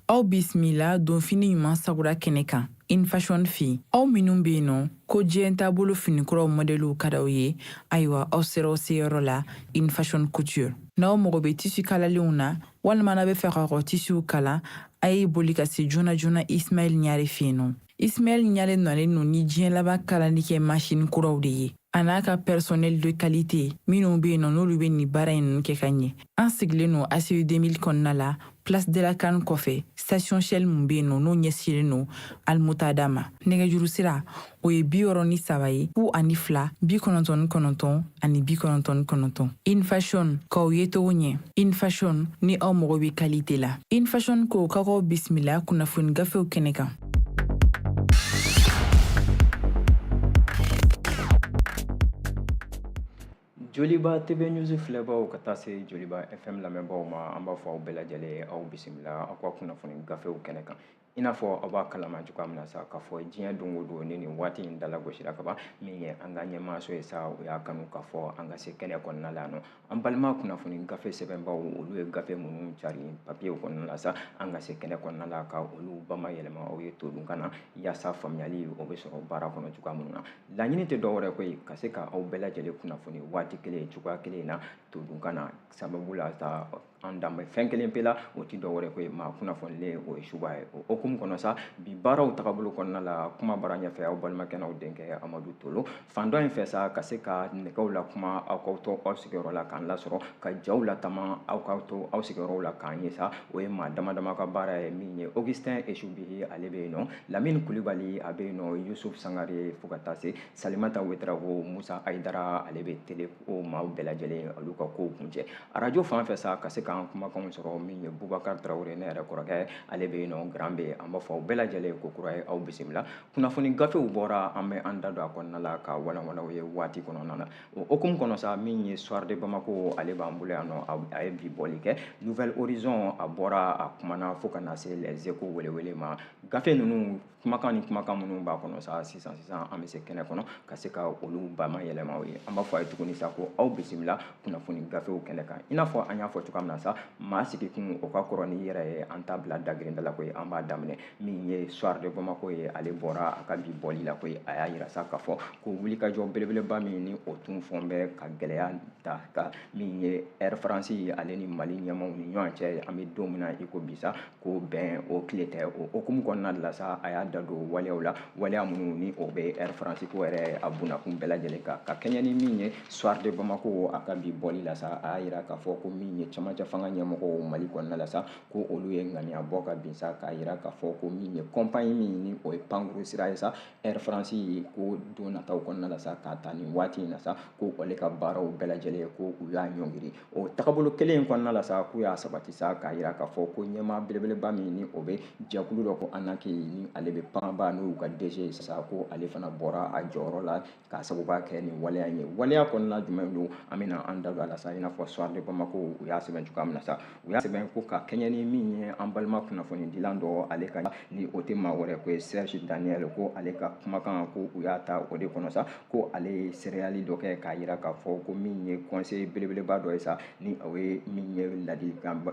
Aw bisimila donfini ɲuman sagura kɛnɛ kan infashion fɛ. Aw minnu bɛ yen nɔ ko diɲɛ taabolo finikuraw mɔdɛliw ka d'aw ye, ayiwa, aw sera aw seyɔrɔ la, Infashion Couture. N'aw mago bɛ tissu kalalenw na, walima n'aw bɛ fɛ k'aw ka tissuw kala, a ye boli ka se joona joona Ismaɛl Ɲare fɛ yen nɔ. Ismaɛl Ɲare nalen don ni diɲɛ laban kalali kɛ machine kuraw de ye, a n'a ka personnel de qualité minnu bɛ yen nɔ, n'olu bɛ nin baara in ninnu kɛ ka ɲɛ. An sigilen don ACI 2000 kɔnɔna la, Place de la CAN kɔfɛ, station Shell mun bɛ yen nɔ, n'o ɲɛsinnen don Almutada ma. Nɛgɛjuru sira, o ye 63 ye, 02 99 ani 99. Infashion, k'aw ye cogo ɲɛ. Infashion, ni aw mago bɛ qualité la. Infashion ko k'aw bisimila kunnafoni gafew kɛnɛ kan. Joliba TV News filɛbaw, ka taa se Joliba FM lamɛnbaw ma, an b'a fɔ aw bɛɛ lajɛlen ye, aw bisimila aw ka kunnafoni gafew kɛnɛ kan. I n'a fɔ aw b'a kalama cogoya min na sa, k'a fɔ diɲɛ don o don ni nin waati in dalagosira ka ban, min ye an ka ɲɛmaaso ye sa, o y'a kanu k'a fɔ an ka se kɛnɛ kɔnɔna la yan nɔ. An balima kunnafoni gafe sɛbɛnbaw, olu ye gafe minnu cari papiyew kɔnɔna la sa, an ka se kɛnɛ kɔnɔna la ka olu bama yɛlɛma aw ye todunkan na, yaasa faamuyali o bɛ sɔrɔ baara kɔnɔ cogoya minnu na. Laɲini tɛ dɔwɛrɛ koyi, ka se ka aw bɛɛ lajɛlen kunnafoni waati kelen, cogoya kelen na, todunkan na. Sababu la sa, an dan bɛ fɛn kelen pe la, o tɛ dɔwɛrɛ koyi, maa kunnafonilen o ye suba ye. O hukumu kɔnɔ sa, bi baaraw tagabolo kɔnɔna la, kuma bara ɲɛfɛ, aw balimakɛ n'aw denkɛ Amadu Tolo fan dɔ in fɛ sa, ka se ka nɛgɛw la kuma aw k'aw to aw sigiyɔrɔ la k'an lasɔrɔ, ka jaw latama aw k'aw to aw sigiyɔrɔw la k'an ye sa, o ye maa dama dama ka baara ye. Min ye Augustin Esubihi, ale bɛ yen nɔ, Lamine Kulibali, a bɛ yen nɔ, Yusuf Sangare, fo ka taa se Salimata Wetrago, Musa Ayidara, ale bɛ télé o maaw bɛɛ lajɛlen olu ka kow kuncɛ. Arajo fan fɛ sa, ka se k'an kumakanw sɔrɔ, min ye Bubakar Tarawele, ne yɛrɛ kɔrɔkɛ, ale bɛ yen nɔ, Grand B. An b'a fɔ aw bɛɛ lajɛlen ko kura ye, aw bisimila. Kunnafoni gafew bɔra, an bɛ an da don a kɔnɔna la ka walanwalan aw ye waati kɔnɔna na. O hukumu kɔnɔ sa, min ye Soir de Bamako, ale b'an bolo yan nɔ, a ye bi bɔli kɛ. Nouvel Horizon, a bɔra, a kumana, fo ka na se Les Échos welewele ma. Gafe ninnu kumakan ni kumakan minnu b'a kɔnɔ sa, sisan sisan an bɛ se kɛnɛ kɔnɔ ka se ka olu bama yɛlɛma aw ye. An b'a fɔ a ye tuguni sa ko aw bisimila kunnafoni gafew kɛnɛ kan. I n'a fɔ an y'a fɔ cogoya min na sa, maa sigikun o ka kɔrɔ n'i yɛrɛ ye, an t'a bila dagirinda la koyi, an b'a daminɛ. Min ye Soir de Bamako ye, ale bɔra a ka bi bɔli la koyi, a y'a yira sa k'a fɔ ko wulikajɔ belebeleba min ni o tun fɔn bɛ ka gɛlɛya ta ka min ye Air France ale ni Mali ɲɛmaaw ni ɲɔgɔn cɛ, an bɛ don min na i ko bi sa, ko bɛn o tile tɛ. O hukumu kɔnɔna de la sa, a y'a da don waleyaw la, waleya minnu ni o bɛ Air France ko yɛrɛ a bunakun bɛɛ lajɛlen kan. Ka kɛɲɛ ni min ye Soir de Bamako a ka bi bɔli la sa, a y'a yira k'a fɔ ko min ye camancɛ fanga ɲɛmɔgɔw Mali kɔnɔna la sa, ko olu ye ŋaniya bɔ ka bin sa, k'a yira k'a fɔ ko min ye compagnie min ni o ye pankuru sira ye sa, Air France, ko don nataw kɔnɔna la sa, k'a ta nin waati in na sa, ko ale ka baaraw bɛɛ lajɛlen ko u y'a ɲɔngiri. O tagabolo kelen in kɔnɔna la sa, k'u y'a sabati sa k'a yira k'a fɔ ko ɲɛmaa belebeleba min ni o bɛ jɛkulu dɔ ko ANAC, ni ale bɛ panba, n'o y'u ka DG ye sa, ko ale fana bɔra a jɔyɔrɔ la k'a sababuya kɛ nin waleya in ye. Waleya kɔnɔna jumɛn don, an bɛna an da don a la sa. I n'a fɔ Soir de Bamako u y'a sɛbɛn cogoya min na sa, u y'a sɛbɛn ko ka kɛɲɛ ni min ye an balima kunnafonidilan dɔ ale ka, ni o tɛ maa wɛrɛ ko ye Serge Daniel, ko ale ka kumakan ko u y'a ta o de kɔnɔ sa, ko ale ye seereyali dɔ kɛ k'a yira k'a fɔ ko min ye conseiller belebeleba dɔ ye sa, ni o ye min ye ladilikanba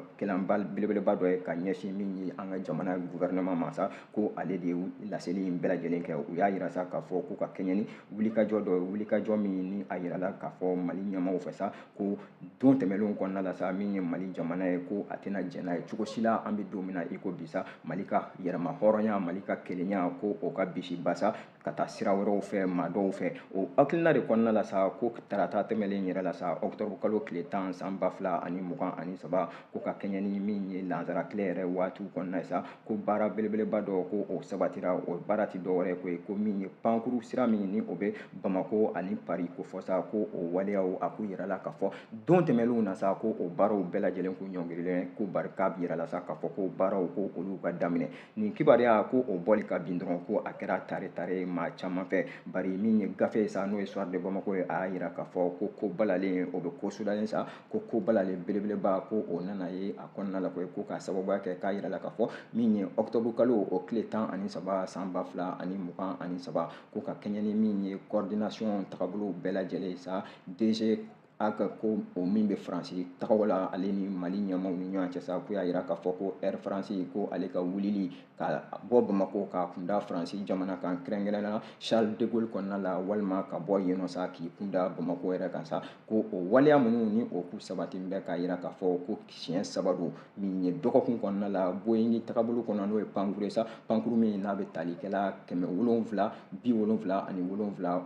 belebeleba dɔ ye ka ɲɛsin min ye an ka jamana gouvernement ma sa, ko ale de ye laseli in bɛɛ lajɛlen kɛ. U y'a yira sa k'a fɔ ko ka kɛɲɛ ni wulikajɔ dɔ ye, wulikajɔ min ni a yirala k'a fɔ Mali ɲɛmaaw fɛ sa, ko don tɛmɛnlenw kɔnɔna la sa, min ye Mali jamana ye, ko a tɛna jɛn n'a ye cogo si la, an bɛ don min na i ko bi sa, Mali ka yɛrɛma hɔrɔnya, Mali ka kelenya, ko o ka bisi basa ka taa sira wɛrɛw fɛ maa dɔw fɛ. O hakilina de kɔnɔna la sa, ko tarata tɛmɛlen yɛrɛ la sa, octobre kalo tile 10 san 2023, ko ka kɛɲɛ ni min ye lansara tile yɛrɛ waatiw kɔnɔna ye sa, ko baara belebeleba dɔ ko o sabatira. O baara tɛ dɔwɛrɛ ko ye ko min ye pankuru sira min ni o bɛ Bamako ani Paris ko fɔ sa, ko o waleyaw a k'u yirala k'a fɔ don tɛmɛnlenw na sa, ko o baaraw bɛɛ lajɛlen k'u ɲɔngirilen, ko barika yirala sa k'a fɔ ko baaraw ko olu ka daminɛ. Nin kibaruya ko o bɔli ka bin dɔrɔn, ko a kɛra tare tare maa caman fɛ, bari min ye gafe ye sa, n'o ye Soir de Bamako ye, a y'a yira k'a fɔ ko ko balalen o bɛ ko sudalen sa, ko ko balalen belebeleba ko o nana ye a kɔnɔna la koyi, ko k'a sababuya kɛ k'a yirala k'a fɔ min ye octobre kalo o tile 13 san 2023, ko ka kɛɲɛ ni min ye coordination tagabolo bɛɛ lajɛlen sa, DG A ka ko o min bɛ Faransi tagaw la ale ni Mali ɲɛmaaw ni ɲɔgɔn cɛ sa, k'u y'a yira k'a fɔ ko Air France ko ale ka wulili ka bɔ Bamakɔ k'a kunda Faransi jamana kan, kɛrɛnkɛrɛnnenya la Charles de Gaulle kɔnɔna la, walima ka bɔ yen nɔ sa k'i kunda Bamakɔ yɛrɛ kan sa, ko o waleya minnu ni o k'u sabati bɛ k'a yira k'a fɔ ko siɲɛ 3 don min ye dɔgɔkun kɔnɔna la Boeing tagabolo kɔnɔ, n'o ye pankuru ye sa, pankuru min n'a bɛ tali kɛla 777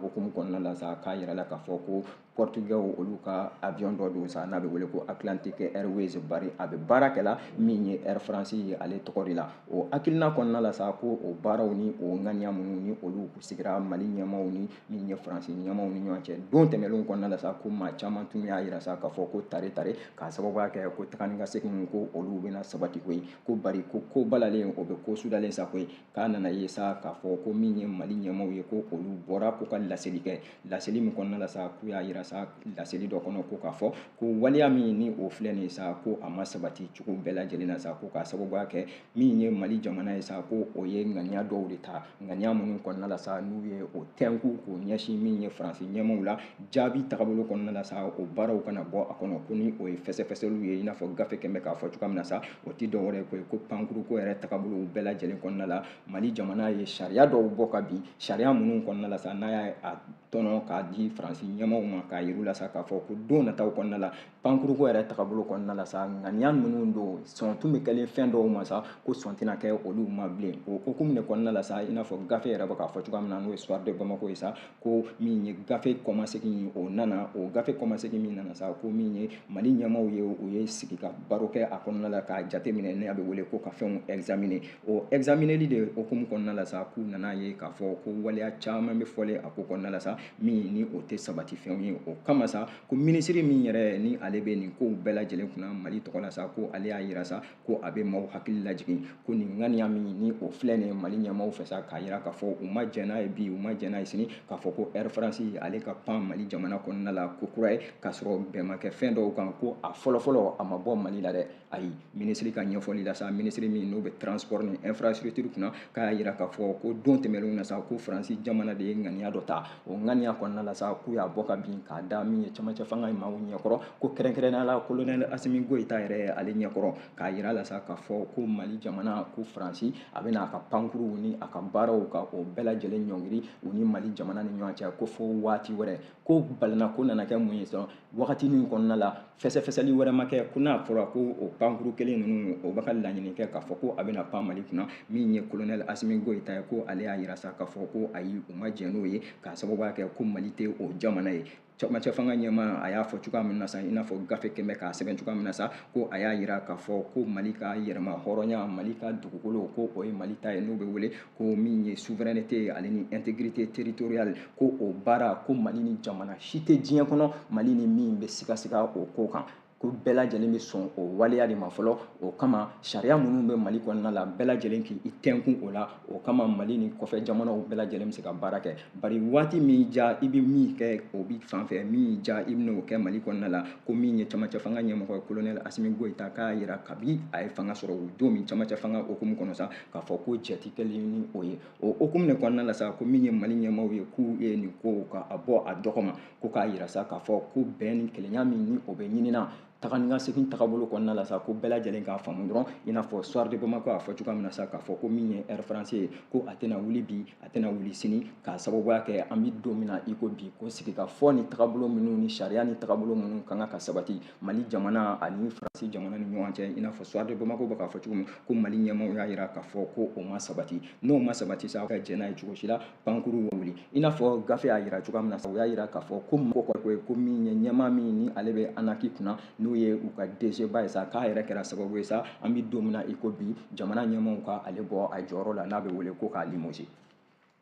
hukumu kɔnɔna la sa, k'a yira la k'a fɔ ko Portugais olu ka avion dɔ don sa n'a bɛ wele ko Atlantic Airways, bari a bɛ baara kɛla min ye Air France ye ale tɔgɔ de la. O hakilina kɔnɔna la sa, ko o baaraw ni o ŋaniya minnu ni olu sigira Mali ɲɛmaaw ni min ye Faransi ɲɛmaaw ni ɲɔgɔn cɛ don tɛmɛnlenw kɔnɔna la sa, ko maa caman tun y'a yira sa k'a fɔ ko tare tare k'a sababuya kɛ ko taga ni ka segin ko olu bɛna sabati koyi, ko bari ko ko balalen o bɛ ko sudalen sa koyi. K'a nana ye sa k'a fɔ ko min ye Mali ɲɛmaaw ye, ko olu bɔra ko ka laseli kɛ, laseli min kɔnɔna la sa, k'u y'a yira sa laseli dɔ kɔnɔ ko k'a fɔ ko waleya min ni o filɛ nin ye sa, ko a ma sabati cogo bɛɛ lajɛlen na sa, ko k'a sababuya kɛ min ye Mali jamana ye sa, ko o ye ŋaniya dɔw de ta, ŋaniya minnu kɔnɔna la sa n'u ye o tɛnku k'o ɲɛsin min ye Faransi ɲɛmaaw la jaabi tagabolo kɔnɔna la sa, o baaraw kana bɔ a kɔnɔ, ko ni o ye fɛsɛfɛsɛliw ye i n'a fɔ gafe kɛmɛ k'a fɔ cogoya min na sa, o tɛ dɔwɛrɛ ye ko ye ko pankuru ko yɛrɛ tagabolow bɛɛ lajɛlen kɔnɔna la Mali jamana ye sariya dɔw bɔ ka bin, sariya minnu kɔnɔna la sa n'a y'a tɔnɔ k'a di Faransi ɲɛmaaw ma k'a yir'u la sa k'a fɔ ko don nataw kɔnɔna la pankuruko yɛrɛ tagabolo kɔnɔna la sa, ŋaniya minnu don sɔn tun bɛ kɛlen fɛn dɔw ma sa, ko sɔn tɛna kɛ olu ma bilen. O hukumu de kɔnɔna la sa, i n'a fɔ gafe yɛrɛ bɛ k'a fɔ cogoya min na, n'o ye Soir de Bamako ye sa, ko min ye gafe kɔmasegin o nana, o gafe kɔmasegin min nana sa, ko min ye Mali ɲɛmaaw ye u ye sigi ka baro kɛ a kɔnɔna la k'a jateminɛ, n'a bɛ wele ko ka fɛnw examiner. O examineli de hukumu kɔnɔna la sa, k'u nana ye k'a fɔ ko waleya caman bɛ fɔlen a ko kɔnɔna la sa min ni o tɛ sabati fɛnw ye. O kama sa, ko minisiri min yɛrɛ ni ale bɛ nin kow bɛɛ lajɛlen kunna Mali tɔgɔ la sa, ko ale y'a yira sa ko a bɛ maaw hakili lajigin ko nin ŋaniya min ni o filɛ nin ye Mali ɲɛmaaw fɛ sa, k'a yira k'a fɔ u ma jɛn n'a ye bi, u ma jɛn n'a ye sini, k'a fɔ ko Air France ale ka pan Mali jamana kɔnɔna la ko kura ye k'a sɔrɔ bɛn ma kɛ fɛn dɔw kan, ko a fɔlɔfɔlɔ a ma bɔ Mali la dɛ. Ayi, minisiri ka ɲɛfɔli la sa, minisiri min n'o bɛ transport ni infrastructure kunna, k'a y'a yira k'a fɔ ko don tɛmɛnlenw na sa, ko Faransi jamana de ye ŋaniya dɔ ta, o ŋaniya kɔnɔna la sa, k'u y'a bɔ ka bin k'a da min ye camancɛ fanga ye maaw ɲɛkɔrɔ, ko kɛrɛnkɛrɛnnenya la colonel Assimi Goïta yɛrɛ ale ɲɛkɔrɔ, k'a yira la sa k'a fɔ ko Mali jamana, ko Faransi a bɛna a ka pankuruw ni a ka baaraw ka o bɛɛ lajɛlen ɲɔngiri u ni Mali jamana ni ɲɔgɔn cɛ, ko fo waati wɛrɛ. Ko balana ko nana kɛ mun ye sɔn wagati min kɔnɔna la, fɛsɛfɛsɛli wɛrɛ ma kɛ, ko n'a fɔra ko o pankuru kelen ninnu o bɛ ka laɲini kɛ k'a fɔ ko a bɛna pan Mali kunna, min ye colonel Assimi Goïta ye, ko ale y'a yira sa k'a fɔ ko ayi, u ma jɛn n'o ye, k'a sababuya kɛ ko Mali tɛ o jamana ye. Camancɛ fanga ɲɛmaa a y'a fɔ cogoya min na sa, i n'a fɔ gafe kɛmɛ k'a sɛbɛn cogoya min na sa, ko a y'a yira k'a fɔ ko Mali ka yɛrɛma hɔrɔnya, Mali ka dugukolo, ko o ye Mali ta ye, n'o bɛ wele ko min ye souveraineté ale ni intégrité territoriale, ko o baara ko Mali ni jamana si tɛ diɲɛ kɔnɔ Mali ni min bɛ sigasiga o ko kan, ko bɛɛ lajɛlen bɛ sɔn o waleya de ma fɔlɔ. O kama sariya minnu bɛ Mali kɔnɔna la, bɛɛ lajɛlen k'i tɛnkun o la. O kama Mali ni kɔfɛ jamanaw bɛɛ lajɛlen bɛ se ka baara kɛ, bari waati min ja i bɛ min kɛ o b'i fan fɛ, min ja i bɛn'o kɛ Mali kɔnɔna la. Ko min ye camancɛ fanga ɲɛmɔgɔ ye colonel Assimi Goïta, k'a yira kabi a ye fanga sɔrɔ o don min camancɛ fanga hukumu kɔnɔ sa, k'a fɔ ko jɛ tɛ kɛlen ni o ye. O hukumu de kɔnɔna la sa, ko min ye Mali ɲɛmaaw ye, k'u ye nin ko ka a bɔ a dɔgɔ ma, ko k'a yira sa k'a fɔ ko bɛn ni kelenya min ni o bɛ ɲinina taga ni ka segin tagabolo kɔnɔna la sa, ko bɛɛ lajɛlen k'a faamu dɔrɔn, i n'a fɔ Soir de Bamako a fɔ cogoya min na sa, k'a fɔ ko min ye Air France ye, ko a tɛna wuli bi, a tɛna wuli sini, k'a sababuya kɛ an bɛ don min na i ko bi, ko sigikafɔ ni tagabolo minnu ni sariya ni tagabolo minnu ka kan ka sabati Mali jamana ani Faransi jamana ni ɲɔgɔn cɛ, i n'a fɔ Soir de Bamako bɛ k'a fɔ cogo min, ko Mali ɲɛmaaw y'a yira k'a fɔ ko o ma sabati. N'o ma sabati sa, ka jɛn n'a ye cogo si la pankuru wuli, i n'a fɔ gafe y'a yira cogoya min na sa, u y'a yira k'a fɔ ko mɔgɔ ko min ye ɲɛmaa min ni ale bɛ ANAQ kunna, n'o ye u ka DG ba ye sa, k'a yɛrɛ kɛra sababu ye sa, an bɛ don min na i ko bi, jamana ɲɛmaaw ka ale bɔ a jɔyɔrɔ la, n'a bɛ wele ko k'a limoger.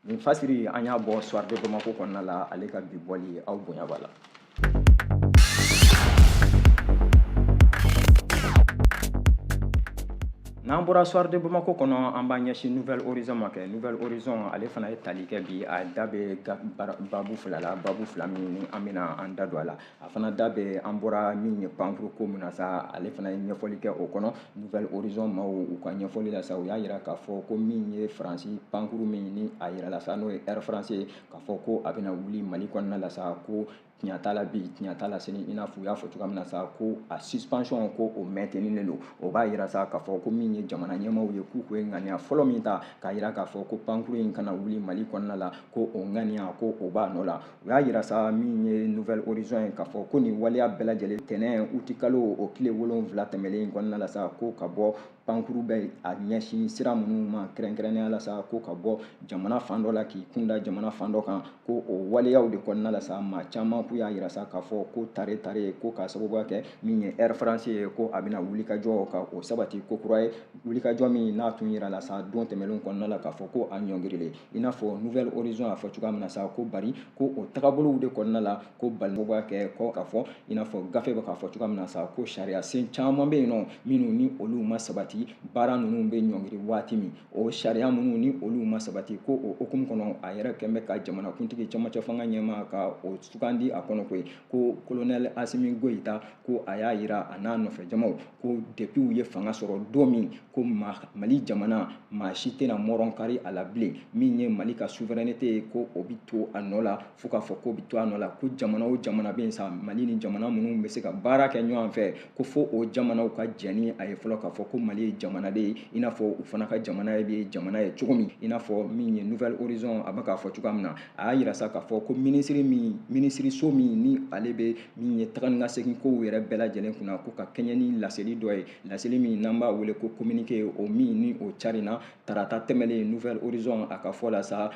Nin fasiri an y'a bɔ Soir de Bamako kɔnɔna la, ale ka bi bɔli, aw bonya b'a la. N'an bɔra Soir de Bamako kɔnɔ, an b'an ɲɛsin Nouvel Horizon ma. Kɛ Nouvel Horizon, ale fana ye tali kɛ bi. A da bɛ babu fila la, babu fila min ni an bɛna an da don a la. A fana da bɛ an bɔra min ye pankuru ko min na sa, ale fana ye ɲɛfɔli kɛ o kɔnɔ. Nouvel Horizon maaw u ka ɲɛfɔli la sa, u y'a yira k'a fɔ ko min ye Faransi pankuru min ni a yirala sa, n'o ye Air France ye, k'a fɔ ko a bɛna wuli Mali kɔnɔna la sa, ko tiɲɛ t'a la bi, tiɲɛ t'a la sini. I n'a fɔ u y'a fɔ cogoya min na sa, ko a suspension, ko o maintenir don. O b'a yira sa k'a fɔ ko min ye jamana ɲɛmaaw ye, k'u kun ye ŋaniya fɔlɔ min ta k'a yira k'a fɔ ko pankuru in kana wuli Mali kɔnɔna la, ko o ŋaniya, ko o b'a nɔ la. U y'a yira sa, min ye Nouvel Horizon ye, k'a fɔ ko nin waleya bɛɛ lajɛlen, tɛnɛn utikalo o tile 7 tɛmɛlen in kɔnɔna la sa, ko ka bɔ pankuru bɛ a ɲɛsin sira minnu ma, kɛrɛnkɛrɛnnenya la sa, ko ka bɔ jamana fan dɔ la k'i kunda jamana fan dɔ kan, ko o waleyaw de kɔnɔna la sa, maa caman k'u y'a yira sa k'a fɔ ko tare tare, ko k'a sababuya kɛ min ye Air France ye, ko a bɛna wulikajɔ ka o sabati ko kura ye, wulikajɔ min n'a tun yira la sa don tɛmɛnlenw kɔnɔna la k'a fɔ ko a ɲɔngirilen. I n'a fɔ Nouvel Horizon y'a fɔ cogoya min na sa, ko bari ko o tagabolow de kɔnɔna la, ko balimabuya kɛ ko k'a fɔ, i n'a fɔ gafe bɛ k'a fɔ cogoya min na sa, ko sariya sen caman bɛ yen nɔ minnu ni olu ma sabati, baara ninnu bɛ ɲɔngiri waati min, o sariya minnu ni olu ma sabati, ko o hukumu kɔnɔ, a yɛrɛ kɛn bɛ ka jamanakuntigi cɛmancɛ fanga ɲɛmaa ka o sugandi a kɔnɔ koyi, ko colonel Asimi Goyita, ko a y'a yira a n'a nɔfɛ jamaw ko depuis u ye fanga sɔrɔ don min, ko Mali jamana maa si tɛna mɔrɔn kari a la bilen. Min ye Mali ka souveraineté ye, ko o bɛ to a nɔ la fo k'a fɔ k'o bɛ to a nɔ la, ko jamana o jamana bɛ yen sa, Mali ni jamana minnu bɛ se ka baara kɛ ɲɔgɔn fɛ, ko fo o jamanaw ka jɛn ni a ye fɔlɔ k'a fɔ ko Mali ye jamana de ye, i n'a fɔ u fana ka jamana bɛ jamana ye cogo min. I n'a fɔ min ye Nouvel Horizon a bɛ k'a fɔ cogoya min na, a y'a yira sa k'a fɔ ko minisiri min, minisiriso min ni ale bɛ min ye taga ni ka segin kow yɛrɛ bɛɛ lajɛlen kunna, ko ka kɛɲɛ ni laseli dɔ ye, laseli min n'an b'a wele ko communiqué, o min ni o carina tarata tɛmɛlen. Nouvel Horizon a ka fɔ la sa,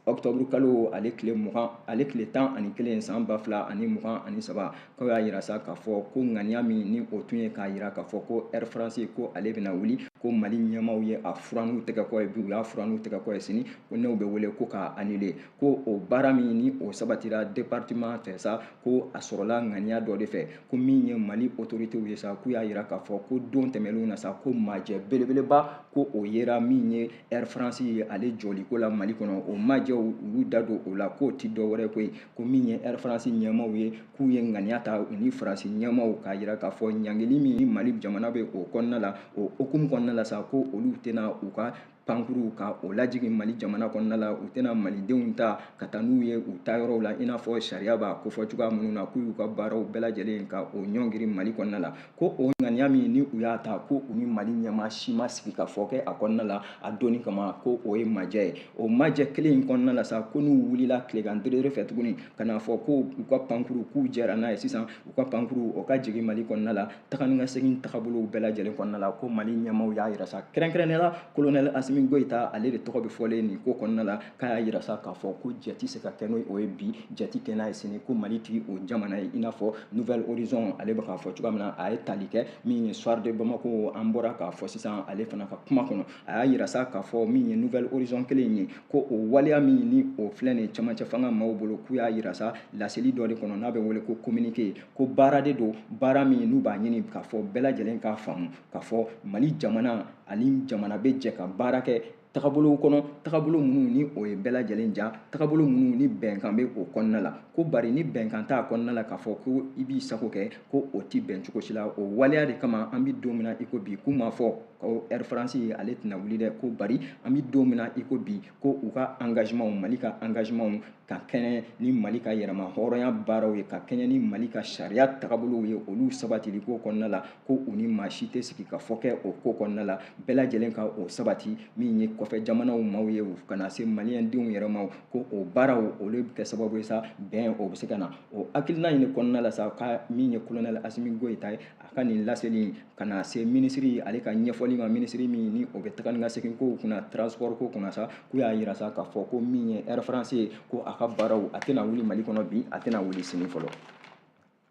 octobre kalo ale tile 20, ale tile 11 san 2023, k'o y'a yira sa k'a fɔ ko ŋaniya min ni o tun ye k'a yira k'a fɔ ko Air France ko ale bɛna wuli, ko Mali ɲɛmaaw ye a furan n'u tɛgɛ kɔ ye bi, u y'a furan n'u tɛgɛ kɔ ye sini, ko n'o bɛ wele ko k'a annuler, ko o baara min ni o sabatira département fɛ sa, ko a sɔrɔla ŋaniya dɔ de fɛ, ko min ye Mali autorités ye sa, k'u y'a yira k'a fɔ ko don tɛmɛnlenw na sa, ko majɛ belebeleba ko o yera min ye Air France ye ale jɔliko la Mali kɔnɔ. O majɛw, u y'u da don o la, k'o ti dɔwɛrɛ koyi, ko min ye Air France ɲɛmaaw ye, k'u ye ŋaniya ta u ni Faransi ɲɛmaaw k'a yira k'a fɔ ɲangili min Mali jamana bɛ o kɔnɔna la, o hukumu kɔnɔna la sa, ko olu tɛna u ka pankuru ka o lajigin Mali jamana kɔnɔna la, u tɛna malidenw ta ka taa n'u ye u taayɔrɔw la, i n'a fɔ sariya b'a kofɔ cogoya minnu na, k'u y'u ka baaraw bɛɛ lajɛlen ka o ɲɔngiri Mali kɔnɔna la, ko o ŋaniya min ni u y'a ta, ko u ni Mali ɲɛmaa si ma sigi ka fɔ kɛ a kɔnɔna la a donni kama, ko o ye majɛ ye. O majɛ kelen in kɔnɔna la sa, ko n'u wulila tilegan terere fɛ tuguni ka n'a fɔ ko u ka pankuru k'u jɛra n'a ye sisan, u ka pankuru o ka jigin Mali kɔnɔna la, taga ni ka segin tagabolow bɛɛ lajɛlen kɔnɔna la, ko Mali ɲɛmaaw y'a yira sa, kɛrɛnkɛrɛnnenya la colonel Asimi Goyita, ale de tɔgɔ bɛ fɔlen nin ko kɔnɔna la, k'a y'a yira sa k'a fɔ ko jɛ tɛ se ka kɛ n'o ye bi, jɛ tɛ kɛ n'a ye sini, ko Mali tɛ o jamana ye. I n'a fɔ Nouvel Horizon ale bɛ k'a fɔ cogoya min na, a ye tali kɛ min ye Soir de Bamako, an bɔra k'a fɔ sisan ale fana ka kuma kɔnɔ, a y'a yira sa k'a fɔ min ye Nouvel Horizon kelen ye, ko o waleya min ni o filɛ nin cɛmancɛ fanga maaw bolo, k'u y'a yira sa laseli dɔ de kɔnɔ n'a bɛ wele ko communiqué, ko baara de don, baara min n'u b'a ɲini k'a fɔ bɛɛ lajɛlen k'a faamu k'a fɔ Mali jamana ani jamana bɛ jɛ ka baara kɛ tagabolow kɔnɔ, tagabolo minnu ni o ye bɛɛ lajɛlen ja, tagabolo minnu ni bɛnkan bɛ o kɔnɔna la, ko bari ni bɛnkan t'a kɔnɔna la k'a fɔ ko i b'i sago kɛ, ko o ti bɛn cogo si la. O waleya de kama an bɛ don min na i ko bi, k'u m'a fɔ ko Air France ale tɛna wuli dɛ, ko bari an bɛ don min na i ko bi, ko u ka engagement, Mali ka engagement ka kɛɲɛ ni Mali ka yɛrɛma hɔrɔnya baaraw ye, ka kɛɲɛ ni Mali ka sariya tagabolow ye, olu sabatili ko kɔnɔna la, ko u ni maa si tɛ sigi ka fɔ kɛ o ko kɔnɔna la, bɛɛ lajɛlen ka o sabati. Min ye kɔfɛ jamanaw maaw ye, ka na se maliyɛndenw yɛrɛ ma, ko o baaraw olu bɛ kɛ sababu ye sa, bɛn o bɛ se ka na. O hakilina in de kɔnɔna la sa, ka min ye colonel Asimi Goyita ye, a ka nin laseli ka na se minisiri ale ka ɲɛfɔli ma, minisiri min ni o bɛ taga ni ka segin kow kunna, transport ko kunna sa, k'u y'a yira sa k'a fɔ ko min ye Air France ye, ko a ka baaraw a tɛna wuli Mali kɔnɔ bi, a tɛna wuli sini fɔlɔ.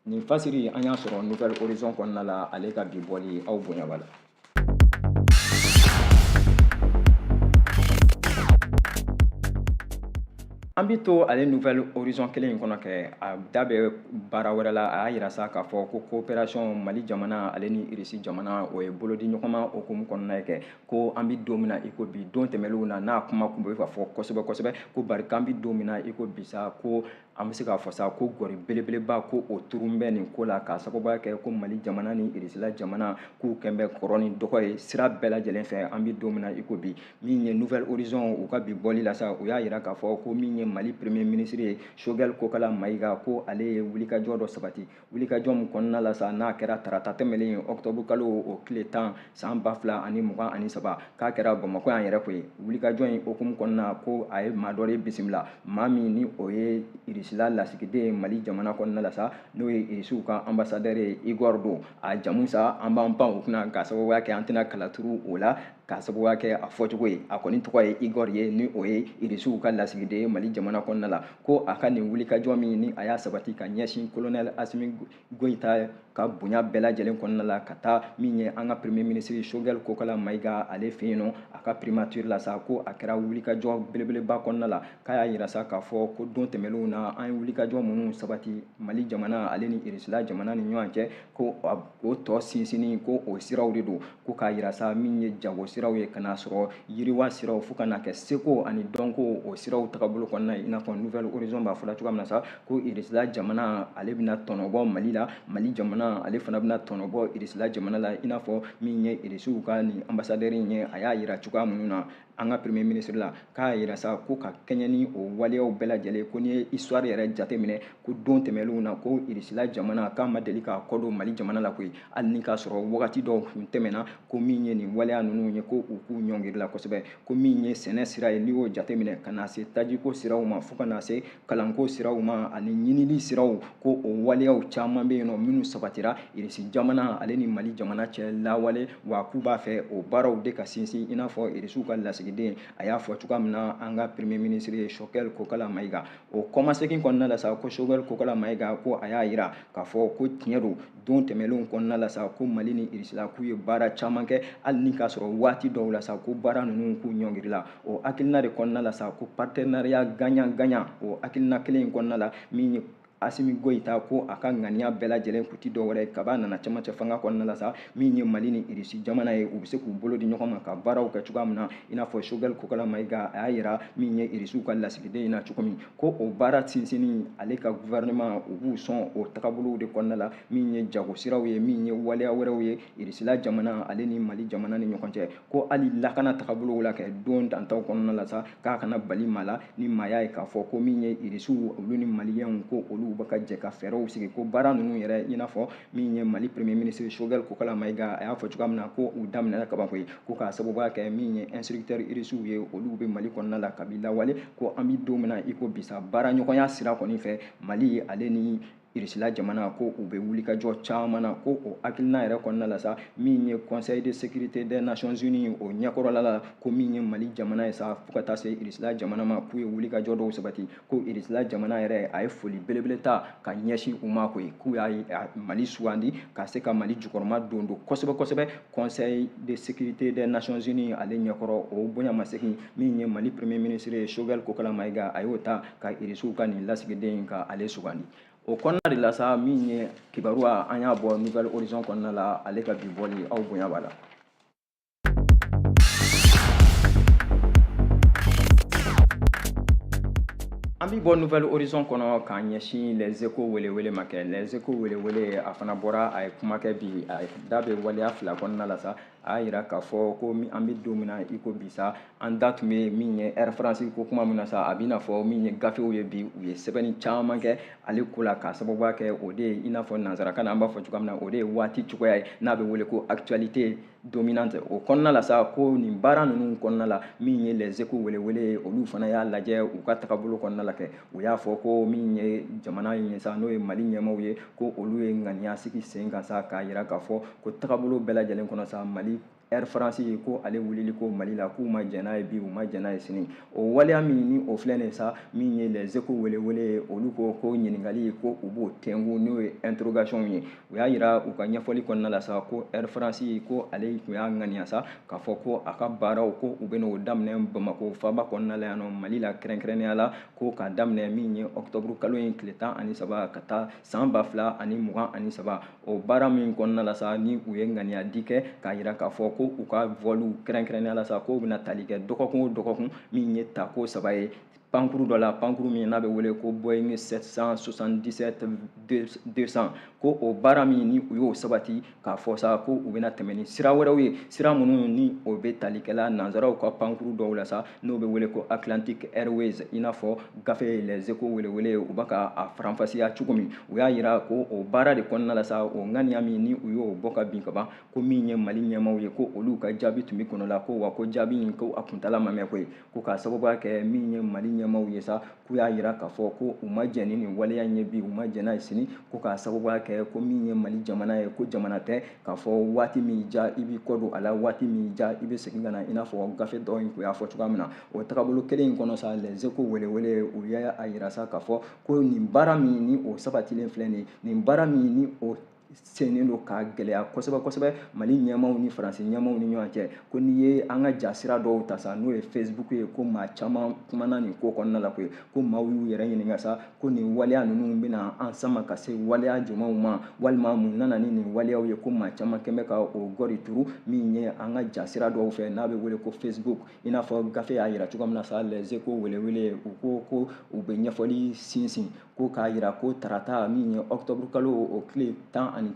Nin fasiri an y'a sɔrɔ Nouvel Horizon kɔnɔna la, ale ka bi bɔli. Aw bonya b'a la. An bɛ to ale Nouvel Horizon kelen in kɔnɔ kɛ, a da bɛ baara wɛrɛ la. A y'a yira sa k'a fɔ ko coopération Mali jamana ale ni Irisi jamana, o ye bolodi ɲɔgɔnma hukumu kɔnɔna ye kɛ, ko an bɛ don min na i ko bi, don tɛmɛnlenw na n'a kuma kun bɛ ka fɔ kosɛbɛ kosɛbɛ, ko bari k'an bɛ don min na i ko bi sa, ko an bɛ se k'a fɔ sa ko gɔri belebeleba ko o turun bɛ nin ko la, k'a sababuya kɛ ko Mali jamana ni Irisila jamana k'u kɛn bɛ kɔrɔ ni dɔgɔ ye sira bɛɛ lajɛlen fɛ. An bɛ don min na i ko bi, min ye Nouvel Horizon u ka bi bɔli la sa, u y'a yira k'a fɔ ko min ye Mali premier ministre ye Choguel Kokala Maïga, ko ale ye wulikajɔ dɔ sabati, wulikajɔ min kɔnɔna la sa n'a kɛra tarata tɛmɛlen ye octobre kalo o tile 10 san 2023, k'a kɛra Bamakɔ yan yɛrɛ koyi. Wulikajɔ in hukumu kɔnɔna, ko a ye maa dɔ de bisimila, maa min ni o ye Irisila lasigiden ye Mali jamana kɔnɔna la sa, n'o ye Irisiw ka ambassadeur ye, Igor don a jamu sa. An b'an pan o kunna k'a sababuya kɛ an tɛna kalaturu o la k'a sababuya kɛ a fɔcogo ye. A kɔni tɔgɔ ye Igor ye, ni o ye Irisiw ka lasigiden ye Mali jamana kɔnɔna la. Ko a ka nin wulikajɔ min ni a y'a sabati ka ɲɛsin colonel Assimi Goïta ka bonya bɛɛ lajɛlen kɔnɔna la, ka taa min ye an ka premier ministre Choguel Kokala Maïga ale fɛ yen nɔ, a ka primature la sa, ko a kɛra wulikajɔ belebeleba kɔnɔna la. K'a y'a yira sa k'a fɔ ko don tɛmɛnlenw na an ye wulikajɔ minnu sabati Mali jamana ale ni Irisila jamana ni ɲɔgɔn cɛ, ko o tɔ sinsinni ko o siraw de don, ko k'a yira sa min ye jago siraw ye, ka n'a sɔrɔ yiriwa siraw fo ka n'a kɛ seko ani dɔnko o siraw tagabolo kɔnɔna ye. I n'a fɔ Nouvel Horizon b'a fɔla cogoya min na sa, ko Irisila jamana ale bɛna tɔnɔbɔ Mali la, Mali jamana ale fana bɛna tɔnɔbɔ Irisila jamana la. I n'a fɔ min ye Irisiw ka nin ambassadeur in ye, a y'a yira cogoya minnu na an ka premier ministre la, k'a yira sa ko ka kɛɲɛ ni o waleyaw bɛɛ lajɛlen, ko n'i ye histoire yɛrɛ jateminɛ, ko don tɛmɛnlenw na ko Irisila jamana k'a ma deli k'a kɔ don Mali jamana la koyi, hali ni k'a sɔrɔ wagati dɔw tun tɛmɛna, ko min ye nin waleya ninnu ye, ko u k'u ɲɔngirila kosɛbɛ. Ko min ye sɛnɛ sira ye, n'i y'o jateminɛ ka na se tajiko siraw ma, fo ka na se kalanko siraw ma ani ɲinili siraw, ko o waleyaw caman bɛ yen nɔ minnu sabatira Irisi jamana ale ni Mali jamana cɛ lawale, wa k'u b'a fɛ o baaraw de ka sinsin. I n'a fɔ Irisiw ka lasigiden a y'a fɔ cogoya min na an ka premier ministre ye Choguel Kokala Maïga, o kɔmasegin kɔnɔna la sa, ko Choguel Kokala Maïga ko a y'a yira k'a fɔ ko tiɲɛ don, don tɛmɛnlenw kɔnɔna la sa, ko Mali ni Irisila k'u ye baara caman kɛ, hali ni k'a sɔrɔ waati dɔw la sa ko baara ninnu k'u ɲɔngirila. O hakilina de kɔnɔna la sa, ko partenariat gagnant gagnant, o hakilina kelen in kɔnɔna la, min ye Assimi Goïta ko a ka ŋaniya bɛɛ lajɛlen kun ti dɔwɛrɛ kaba nana cɛmancɛ fanga kɔnɔna la sa, min ye Mali ni Irisi jamana ye, u bɛ se k'u bolo di ɲɔgɔn ma ka baaraw kɛ cogoya min na. I n'a fɔ Choguel Kokala Maïga a y'a yira min ye Irisiw ka lasigiden in na cogo min, ko o baara sinsinni ale ka gouvernement u b'u sɔn o tagabolow de kɔnɔna la, min ye jago siraw ye, min ye waleya wɛrɛw ye Irisila jamana ale ni Mali jamana ni ɲɔgɔn cɛ, ko hali lakana tagabolow la kɛ don dantaw kɔnɔna la sa, k'a kana bali maa la ni maa y'a ye k'a fɔ ko min ye Irisiw olu ni Maliyɛnw ko olu bɛ ka jɛ ka fɛɛrɛw sigi, ko baara ninnu yɛrɛ, i n'a fɔ min ye Mali premier ministre Choguel Kokala Maïga a y'a fɔ cogoya min na, ko u daminɛna kaban koyi, ko k'a sababuya kɛ min ye instructeur irisiw ye, olu bɛ Mali kɔnɔna la kabi lawale, ko an bɛ don min na i ko bi sa, baara ɲɔgɔnya sira kɔni fɛ Mali ale ni Irisila jamana ko u bɛ wulikajɔ caman na. Ko o hakilina yɛrɛ kɔnɔna la sa, min ye Conseil de sécurité des Nations Unies o ɲɛkɔrɔla la, ko min ye Mali jamana ye sa, fo ka taa se Irisila jamana ma, k'u ye wulikajɔ dɔw sabati, ko Irisila jamana yɛrɛ a ye foli belebele ta ka ɲɛsin u ma koyi, k'u y'a Mali sugandi ka se ka Mali jukɔrɔma don don kosɛbɛ kosɛbɛ Conseil de sécurité des Nations Unies ale ɲɛkɔrɔ. O bonyamasegin min ye Mali premier ministre ye Choguel Kokala Maïga a y'o ta ka Irisiw ka nin lasigiden ka ale sugandi. O kɔnɔna de la sa, min ye kibaruya an y'a bɔ Nouvel Horizon kɔnɔna la, ale ka bi bɔli aw bonya b'a la. An bi bɔ Nouvel Horizon kɔnɔ k'an ɲɛsin Les Échos welewele ma kɛ. Les Échos welewele a fana bɔra, a ye kuma kɛ bi, a da bɛ waleya fila kɔnɔna la sa. A y'a yira k'a fɔ ko an bɛ don min na i ko bi sa, an da tun bɛ min ye Air France ko kuma min na sa, a b'i n'a fɔ min ye gafew ye bi, u ye sɛbɛnni caman kɛ ale ko la, k'a sababuya kɛ o de ye, i n'a fɔ nanzarakan na an b'a fɔ cogoya min na, o de ye waati cogoya ye n'a bɛ wele ko actualité dominante. O kɔnɔna la sa, ko nin baara ninnu kɔnɔna la, min ye Les Échos welewele ye, olu fana y'a lajɛ u ka tagabolo kɔnɔna la kɛ. U y'a fɔ ko min ye jamana in ye sa, n'o ye Mali ɲɛmaaw ye, ko olu ye ŋaniya sigi sen kan sa, k'a yira k'a fɔ ko tagabolo bɛɛ lajɛlen kɔnɔ sa, Mali Air France ko ale wulili ko Mali la, k'u ma jɛn n'a ye bi, u ma jɛn n'a ye sini. O waleya min ni o filɛ nin sa, min ye Les Échos welewele ye, olu ko ko ɲininkali ko u b'o tɛnku, n'o ye interrogation ye. U y'a yira u ka ɲɛfɔli kɔnɔna la sa ko Air France ko ale tun y'a ŋaniya sa k'a fɔ ko a ka baaraw ko u bɛn'o daminɛ Bamakɔ faaba kɔnɔna la yan nɔ, Mali la kɛrɛnkɛrɛnnenya la, ko k'a daminɛ min ye octobre kalo in tile 13 ka taa san 2023. O baara min kɔnɔna la sa, ni u ye ŋaniya di kɛ k'a yira k'a fɔ ko u ka volw kɛrɛnkɛrɛnnenya la sa, k'o bɛna tali kɛ dɔgɔkun o dɔgɔkun, min ye tako 3 ye, pankuru dɔ la, pankuru min n'a bɛ wele ko Boeing 777 200. Ko o baara min ni u y'o sabati k'a fɔ sa ko u bɛna tɛmɛ ni sira wɛrɛw ye, sira minnu ni o bɛ tali kɛla nanzaraw ka pankuru dɔw la sa, n'o bɛ wele ko Atlantic Airways. I n'a fɔ gafe Les Échos welewele u b'a ka a faranfasiya cogo min, u y'a yira ko o baara de kɔnɔna la sa, o ŋaniya min ni u y'o bɔ ka bin ka ban, ko min ye Mali ɲɛmaaw ye, ko olu ka jaabi tun bɛ kɔnɔ la, ko wa ko jaabi in ko a kuntala ma mɛn koyi, ko k'a sababuya kɛ min ye Mali ɲɛmaaw ye sa, k'u y'a yira k'a fɔ ko u ma jɛn ni nin waleya in ye bi, u ma jɛn n'a ye sini, ko k'a sababuya kɛ ko min ye Mali jamana ye, ko jamana tɛ k'a fɔ waati min ja i b'i kɔ don a la, waati min ja i bɛ segin ka na, i n'a fɔ gafe dɔ in tun y'a fɔ cogoya min na. O tagabolo kelen in kɔnɔ sa, Les Échos welewele u y'a yira sa k'a fɔ ko nin baara min ni o sabatilen filɛ nin ye, nin baara min ni o sennen don ka gɛlɛya kosɛbɛ kosɛbɛ Mali ɲɛmaaw ni Faransi ɲɛmaaw ni ɲɔgɔn cɛ, ko n'i ye an ka jasira dɔw ta sa, n'o ye Facebook ye, ko maa caman kumana nin ko kɔnɔna la koyi, ko maaw y'u yɛrɛ ɲininka sa ko nin waleya ninnu bɛna an sama ka se waleya jumɛnw ma, walima mun nana ni nin waleyaw ye, ko maa caman kɛn bɛ ka o gɔri turu min ye an ka jasira dɔw fɛ n'a bɛ wele ko Facebook. I n'a fɔ gafe y'a yira cogo min na sa, Les Échos welewele u ko ko u bɛ ɲɛfɔli sinsin ko k'a yira ko tarata min ye octobre kalo o tile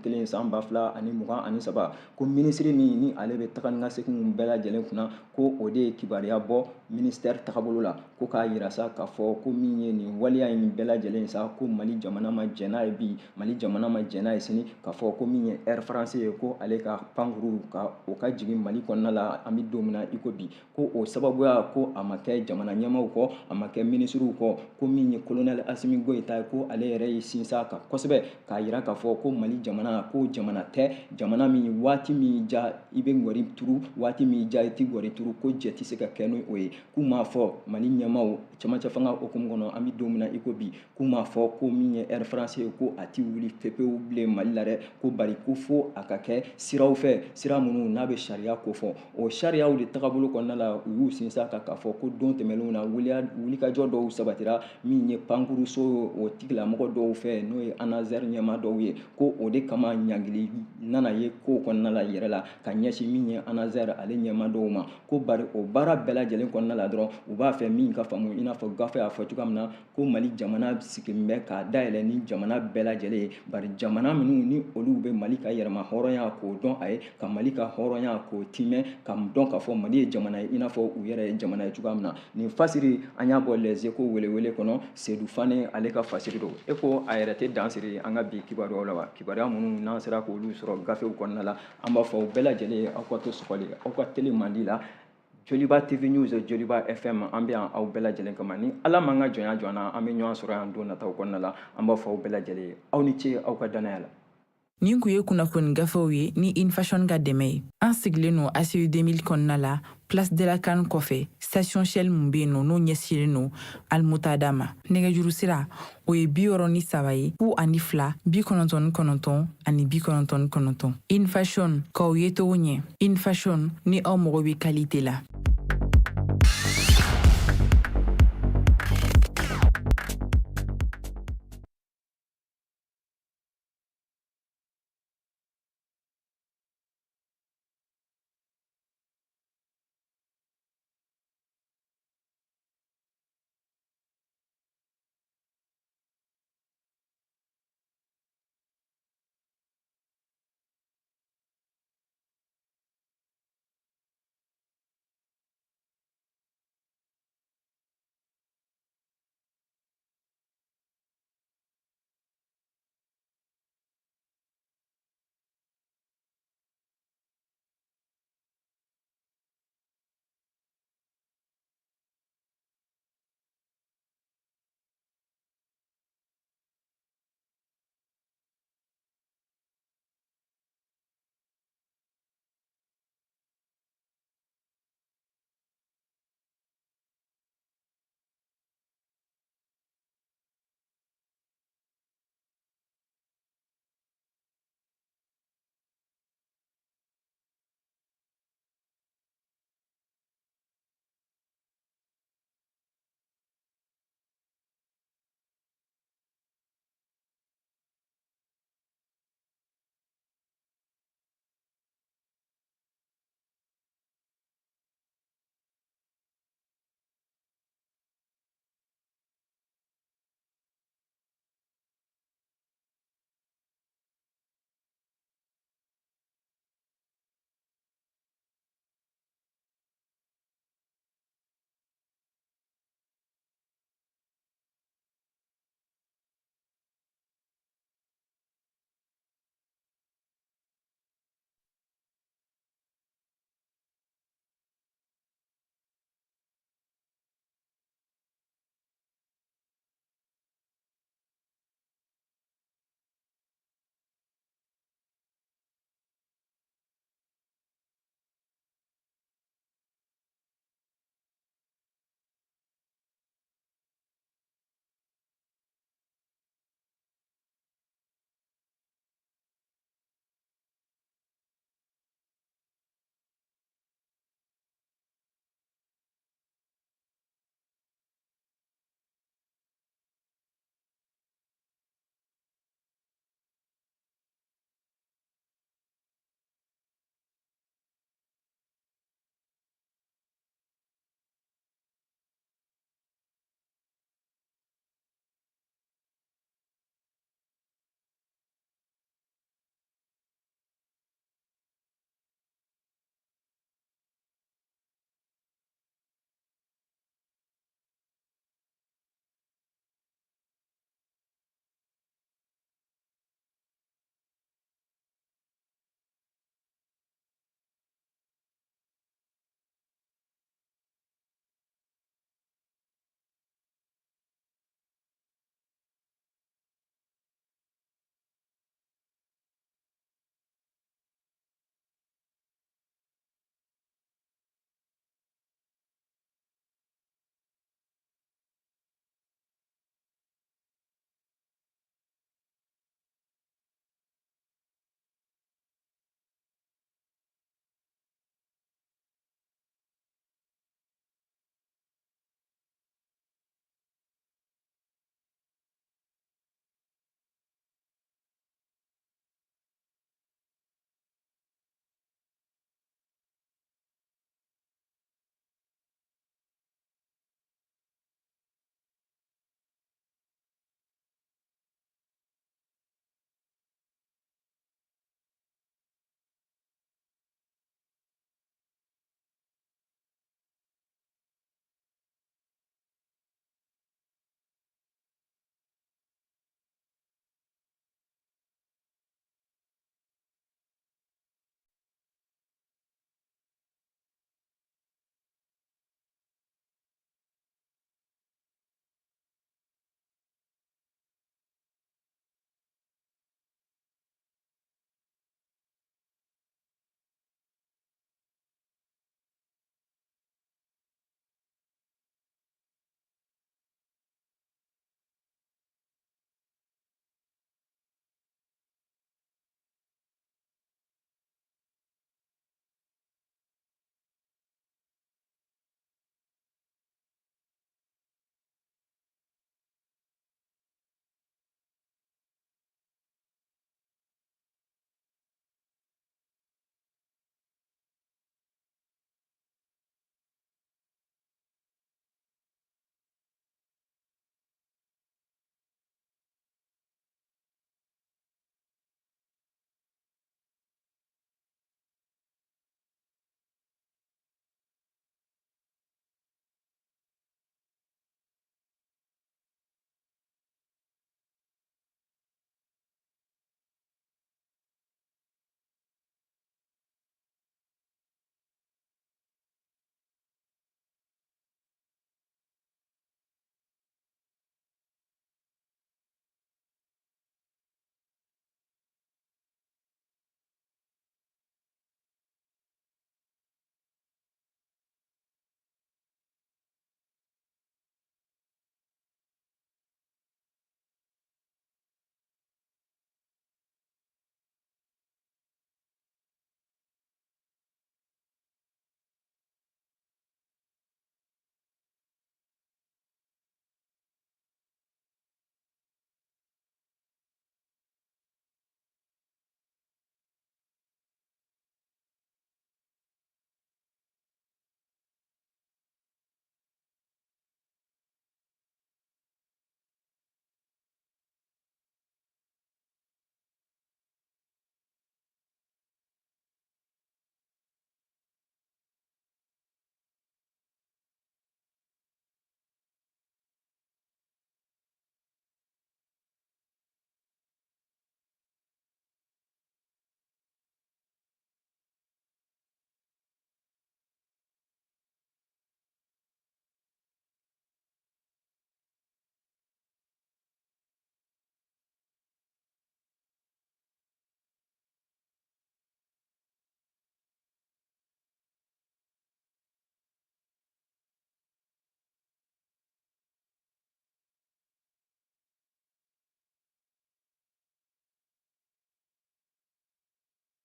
11 san 2023, ko minisiri min ni ale bɛ taga ni ka seginw bɛɛ lajɛlen kunna, ko o de ye kibaruya bɔ ministère tagabolo la, ko k'a yira sa k'a fɔ ko min ye nin waleya in bɛɛ lajɛlen sa, ko Mali jamana ma jɛn n'a ye bi, Mali jamana ma jɛn n'a ye sini, k'a fɔ ko min ye Air France ye, ko ale ka pankuru ka o ka jigin Mali kɔnɔna la an bɛ don min na i ko bi, ko o sababuya ko a ma kɛ jamana ɲɛmaaw kɔ, a ma kɛ minisiriw kɔ, ko min ye colonel Assimi Goïta ye, ko ale yɛrɛ ye sinsin a kan kosɛbɛ k'a yira k'a fɔ ko Mali jamana, ko jamana tɛ jamana min waati min ja i bɛ ngɔri turu, waati min ja i tɛ ngɔri turu, ko jɛ tɛ se ka kɛ n'o ye. K'u m'a fɔ Mali ɲɛmaaw cɛmancɛ fanga hukumu kɔnɔ an bɛ don min na i ko bi, k'u m'a fɔ ko min ye Air France ye, ko a tɛ wuli pepewu bilen Mali la dɛ, ko bari ko fo a ka kɛ siraw fɛ, sira minnu n'a bɛ sariya kofɔ. O sariyaw de tagabolo kɔnɔna la, u y'u sinsin a kan k'a fɔ ko don tɛmɛnlenw na wulikajɔ dɔw sabatira min ye pankuruso o tigilamɔgɔ dɔw fɛ, n'o ye ANASER ɲɛmaa dɔw ye, ko o de kama ɲangili nana ye ko kɔnɔna la yɛrɛ la ka ɲɛsin min ye ANASER ale ɲɛmaa dɔw ma, ko bari o baara bɛɛ lajɛlen kɔnɔna la dɔrɔn u b'a fɛ min ka faamu, i n'a fɔ gafe y'a fɔ cogoya min na, ko Mali jamana sigilen bɛ k'a dayɛlɛ ni jamana bɛɛ lajɛlen ye, bari jamana minnu ni olu bɛ Mali ka yɛrɛma hɔrɔnya k'o dɔn a ye, ka Mali ka hɔrɔnya k'o timɛ, ka dɔn k'a fɔ Mali ye jamana ye i n'a fɔ u yɛrɛ ye jamana ye cogoya min na. Nin fasiri an y'a bɔ Les Échos welewele kɔnɔ, Seydou Fane ale ka fasiri don. E ko a yɛrɛ tɛ dan siri an ka bi kibaruyaw la wa? Kibaruya minnu n'an sera k'olu sɔrɔ gafew kɔnɔna la, an b'a fɔ aw bɛɛ lajɛlen ye aw ka to sɔgɔli, aw ka télé mandi la, Joliba TV News, Joliba FM, an bɛ yan aw bɛɛ lajɛlen kama. Ni Ala m'an ka jɔnya jɔ an na, an bɛ ɲɔgɔn sɔrɔ yan don nataw kɔnɔna la. An b'a fɔ aw bɛɛ lajɛlen ye aw ni ce aw ka danaya la. Nin kun ye kunnafoni gafew ye ni Infashion ka dɛmɛ ye. An sigilen don ACI 2000 kɔnɔna la, Place de la CAN kɔfɛ, station Shell mun bɛ yen nɔ, n'o ɲɛsinnen don Almutada ma. Nɛgɛjuru sira o ye 63 ye, 02 99 ani 99. Infashion, k'aw ye cogo ɲɛ. Infashion, ni aw mago bɛ qualité la.